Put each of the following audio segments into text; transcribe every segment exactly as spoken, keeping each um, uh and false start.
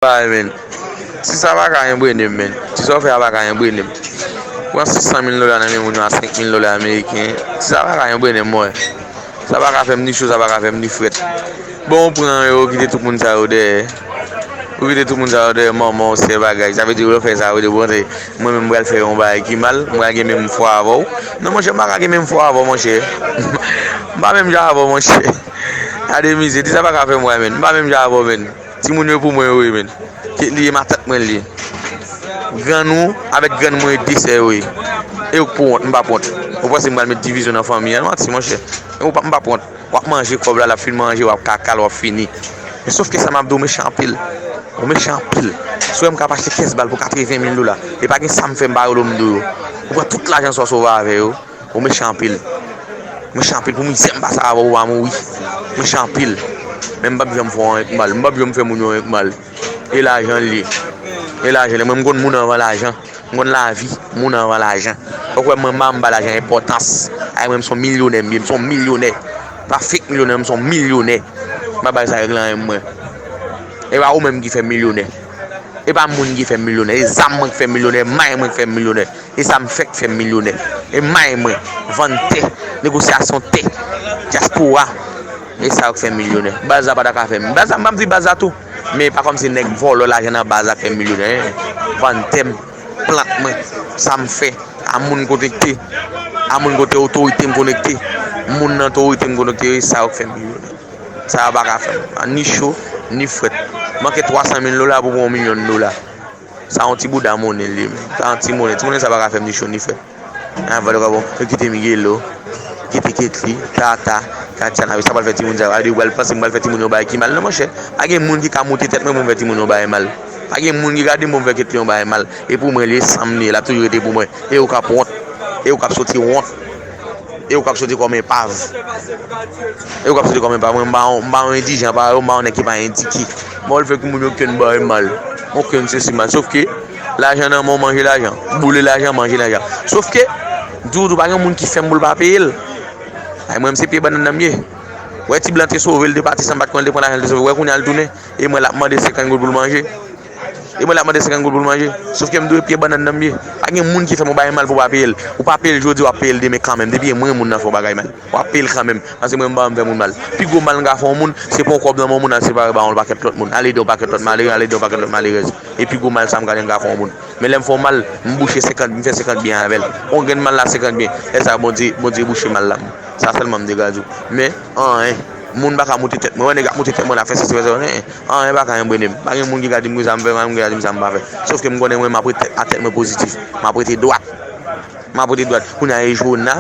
Bay, men. Ti sa pa ka enbrennen m, men. Ti sa w fè a pa ka enbrennen m. Pran sis san mil dola nan men moun yo a senk mil dola ameriken. Ti sa pa ka enbrennen m, mwen. Sa pa ka fè m ni cho, sa pa ka fè m ni frèt. Bon, ou pran yo, ou kite tout moun sa yo dèyè. Ou kite tout moun sa yo dèyè, manman w, sè bagay. Sa vle di, ou fè sa, ou di, bon, se, mwen menm, m pral fè yon bagay ki mal, m pral gen menm fwa avè w. Non, monchè, m pa ka gen menm fwa avè w, monchè. M pa menm jan avè w, monchè. Gade mizè, ti sa pa ka fè m wè, men. M pa menm jan avè w, men. Timoun yo pou mwen yo ye, men. Ketly e matant mwen l ye. Grann ou avèk grann mwen e de sè yo ye. E ou k pou wont, m p ap wont. Ou panse m pral met divizyon nan fanmi an? Manti, monchè. E ou p ap, m p ap wont. W ap manje kòb la, l ap fin manje, w ap kaka l, w ap fini. Men sofke sa m ap di w, mechan anpil. Ou mechan anpil. Si w wè m ka achte kès bal pou katreven mil dola, e pa gen sa m fè, m pa rele w, m di w yo. Ou pran tout lajan sa w sove avè yo. Ou mechan anpil. Mechan anpil pou mizè m pase avè w, ou pa mouri. Mechan anpil. Men m p ap janm fè w anyen k mal. M p ap janm fè moun yo anyen k mal. E lajan l ye. E lajan l ye. Mwen, m konn moun anvan lajan. M konn lavi moun anvan lajan. Fòk wè mwen, m pa, m ba lajan enpòtans. Ay, mwen, m se yon milyonè, m ye, m se yon milyonè. Pa fake milyonè, m se yon milyonè. M pa bay sa règle anyen, mwen. E pa ou menm ki fè m milyonè. E pa moun ki fè m milyonè. E zam mwen ki fè m milyonè. E may mwen ki fè m milyonè. E sa m fè k fè m milyonè. E may mwen, vann tè, negosyasyon tè, dyaspora. E sa yo k fè m milyonè. Baz la pa ta ka fè m. Baz la, m p ap di baz la tou. Men pa kòmsi nèg vòlò lajan nan baz la k fè m milyonè. Vann tè m, plant mwen, sa m fè, a moun konekte, a moun kote otorite m konekte, moun nan otorite m konekte, e sa yo k fè m milyonè. Sa yo pa ka fè m. Ni cho, ni frèt. Manke twa san mil dola pou pran yon milyon dola. Sa yon ti bouda monnen l ye, men. Sa yon ti monnen. Ti monnen sa pa ka fè m ni cho ni frèt. Nan vòlò ka bon. Yo kite Miguelo. Kite Ketly. Tata. Katjana. Sa pral fè timoun sa. Ade, yo pral panse m pral fè timoun yon bagay ki mal. Non, monchè. Pa gen moun ki ka moute tèt mwen pou m fè timoun yon bagay mal. Pa gen moun ki ka di m pou m fè Ketly yon bagay mal. E pou mwen, li e sa m li ye. L ap toujou rete pou mwen. E ou k ap wont. E ou k ap soti wont. E ou k ap soti kòm enpav. E ou k ap soti kòm enpav. Mwen, m pa yon, m pa yon endijan, pa, m pa yon nèg ki pa endike. Mwen, l fè ki moun yo kenn bagay mal. Okenn sesi mal. Sofke, lajan nan men w, manje lajan. Boule lajan, manje lajan. Sofke, di w tou, pa gen moun ki fè m pou l pa peye l. Ay, mwen, m se pye bannann nan m ye. Wè, ti blan te sove l, te pati san m pa t konnen l te pran lajan, l te sove. Wè, kounye a l tounen. E mwen, l ap mande senkant goud pou l manje. E mwen la mande senkant goud pou l manje. Sofke m dwe pye bannann nan m ye. Pa gen moun ki fè m yon bagay mal pou w pa peye l. Ou pa peye l jodi, w ap peye l demen kanmenm. Depi e mwen moun nan fè w bagay mal, w ap peye l kanmenm. Paske mwen m pa janm fè moun mal. Pi gwo mal m ka fè yon moun, se pran yon kòb nan men yon moun, al separe ba yon pakèt lòt moun. Al ede yon pakèt lòt malere, al ede yon pakèt lòt malerèz. E pi gwo mal sa m ka, m ka fè yon moun. Men lè m fè w mal, m bouche senkant, m fè senkant byen avè l. On grenn mal la, senkant byen. Lè sa a, Bondye, Bondye bouche mal la. Sa sèlman m te ka di w. Men, anyen. Moun pa ka moute tèt mwen. Wè nèg ap moute tèt mwen la, fè sesi, fè sa, anyen. Anyen pa ka enbrennen m. Pa gen moun ki ka di m ki sa m fè, pa gen moun ki ka di m sa m pa fè. Sofke m konnen mwen, m ap rete a tèt mwen pozitif. M ap rete dwat. M ap rete dwat. Kounye a, e Jona,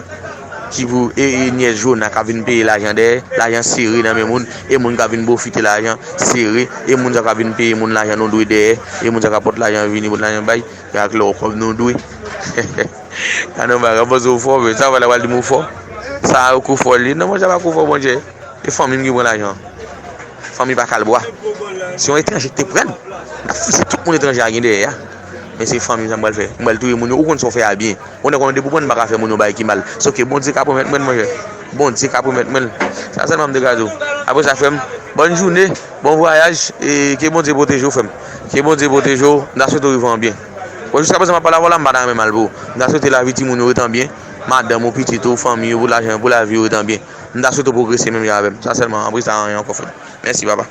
ki pou, e, e nyès Jona k ap vin peye lajan dèyè, lajan sere nan men moun, e moun k ap vin pwofite lajan sere, e moun sa k ap vin peye moun lajan nou dwe dèyè, e moun sa k ap pot lajan vini, pot lajan bay, e ak lè w kòb nou dwe. Gade yon bagay, w panse w fò, men sa pral di m ou fò. Sa yo kou fò li. Non, monchè, pa kou fò, monchè. E fanmi m ki pran lajan an. Fanmi pa kal bwa. Se yon etranje ki te pran l. N ap fise tout moun etranje a gen dèyè a. Men se fanmi m sa m pral fè. M pral touye moun yo. Ou konn sa w fè a byen. Ou nèg konnen depi w pran l, m pa ka fè moun yon bagay ki mal. Sofke Bondye ka pwomèt mwen l, monchè. Bondye ka pwomèt mwen l. Sa sèlman m te ka di w. Apre sa, frè m, bòn jounen, bon vwayaj, e ke Bondye pwoteje w, frè m. Ke Bondye pwoteje w, m ta swete w rive an byen. Bon, jiska prezan m ap pale avè w la, m pa ta renmen mal pou ou. M ta swete lavi timoun yo ret an byen, madanm ou, pitit ou, fanmi yo, pou lajan, pou lavi yo ret an byen. M ta swete w pwogrese menm jan avè m. Sa sèlman, apre sa, anyen ankò, frè m. Mèsi, papa.